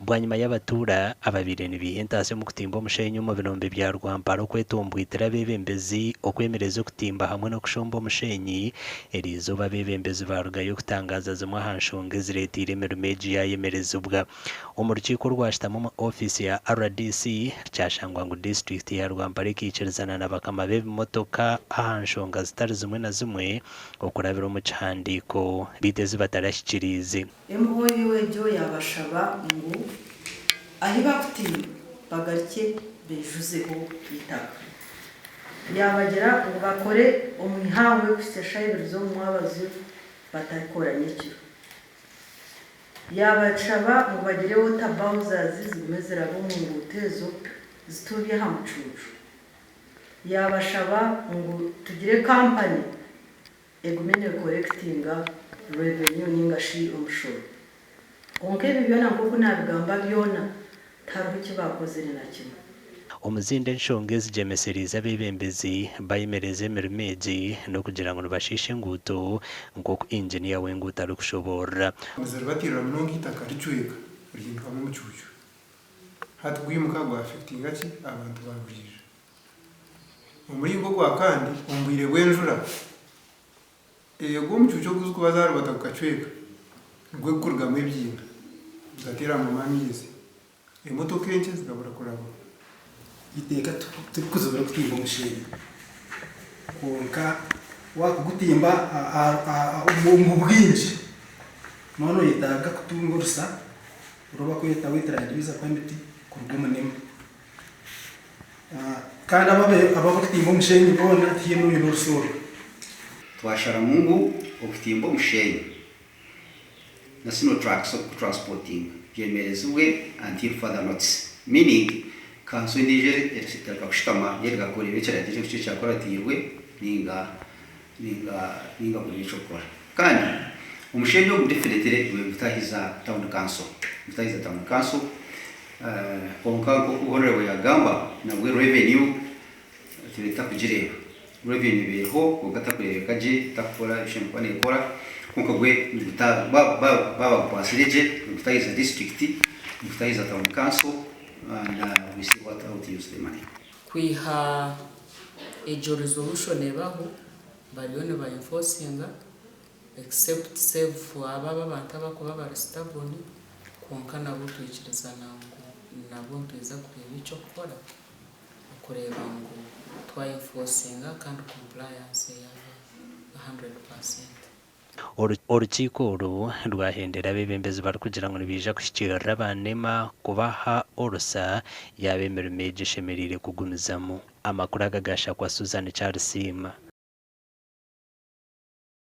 Bwanyima y'abatuura ababaire nibaiha entaasya omu kutimba omushenyi omu birombe bya Rwampara okwetombwitira abeebembezi okwemereza okutimba hamwe n'okushomba omushenyi, eriizooba abeebembezi baarugayo kutangaaza zimwe aha nshonga ezireeteire emirimo egi yaayemerezibwa. Omu rukiiko orwashutami omu ofiisi ya rdc, kyashangwa ngu disiturikiti ya Rwampara ekaikirizana na bakama b'ebimotoka aha nshonga zitari zimwe na zimwe okurabira omu kihandiiko beitu ezi batarahikiriize. MOU egyo yaabashaba ngu ahi bakutiina bagarukye baijuzeho eitaka. Yaabagira ngu bakore omu ihangwe kuhitsya shaaha ibiri z'omu mwabazyo batarikora nyekiro. Yaabashaba ngu bagire water bowsers zigume zirabe omu nguuto ezo zituubye aha mucuucu. Yaabashaba ngu tugire kampani egume nekorekitinga revenue ninga shi omushoro. Kwonka ebi byona nk'oku naabigamba byona, tihariho eki baakozire na kimwe. Omu zindi enshonga ezigyemesereize abeebembezi bayemereza emirimo egi n'okugira ngu nibashiisha enguuto nk'oku inginiya w'enguuto arikushoboorora. Niziribatirira munonga eitaka ricweka rihindukamu omucuucu. Hati gwimuka gwa affectinga ki? Abantu ba buriijo. Omuringo ogwa kandi omu bwire bw'enjura, ogwo omucuucu ogurikuba zaaribata gukacweka, nigwo gurikurugamu ebiina bigateeranwamu amaizi, emotoka enkye zikabura kurabaho. Eiteeka tirikuzibira kutimba omushenyi kwonka wakugutimba omu bwingi nooba noyetaaga kutunga orusa oru barikweta wetland user permit kuruga omu NEMA. Kandi abo abarikutimba omushenyi boona tihaine oine orusa orwo. Twasharamu ngu okutimba omushenyi na sino trucks okutransportinga byemerezibwe until further notice meaning kanso endiijo ereka kushutama yo ereka kureeba ekiragiro ekyo ekyakuratiirwe ninga ninga ninga kureeba ekyokukora kandi omushenyi ogu definitely nigutahiza town council nigutahiza town council Kwonka nk'oku Honourable yagamba, nabwe revenue tubaire tutakugireeba. Revenue eba eriho kwonka etakureebeka gye, etakukora ebi eshemereire kuba nekora, kwonka gwe baaba bagukwatsire gye nigutahiza district, nigutahiza town council and we see what how to use the money. Kwiha egyo resolution ebaho, bariyo niba enforcinga except save for abo abantu abakuba bari stubborn Kwonka nabwo twikirizana ngu nabwo nitwija kureeba eky'okukora okureeba ngu twa enforcinga kandi compliance yaaba a 100%. Orukiiko oru rwahendera abeebembezi barikugira ngu nibaija kuhikiirira aba NEMA kubaha orusa yaaba emirimo egi eshemereire kugumizamu. Amakuru aga gashakwa Susan Kyarisiima.